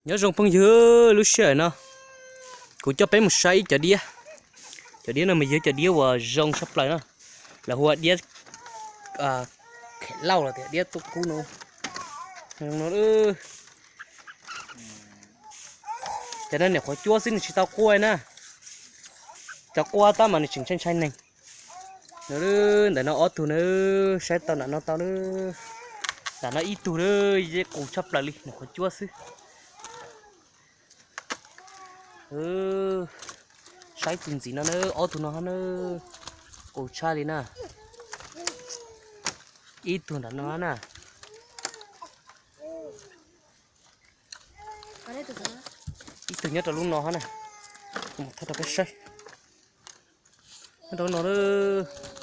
Nyob zoo phooj ywg, lub sij hawm no kuv coj peb mus saib ib cov diab. Cov diab no mas yog cov diab uas zoo tshaj plaws na, lawv hu ua diab khem lauj los tias diab tuj kub no. Cov no nyuam qhuav cuab xwb, nws tsis tau quaj na. Cov quaj tab mas nws tseem ntshai ntshai neeg. Ntawm no ob tug na, saib tau nram no tau na. Nram no ib tug na, yeej qus tshaj plaws li, nyuam qhuav cuab xwb. Saib tus ntxiv no na, ob tug no na, qus tshaj li na. Ib tug nram no na. Ib tug nyob rau lub no na. Kuv mus thaij rau peb saib. Nyob rau no lawm.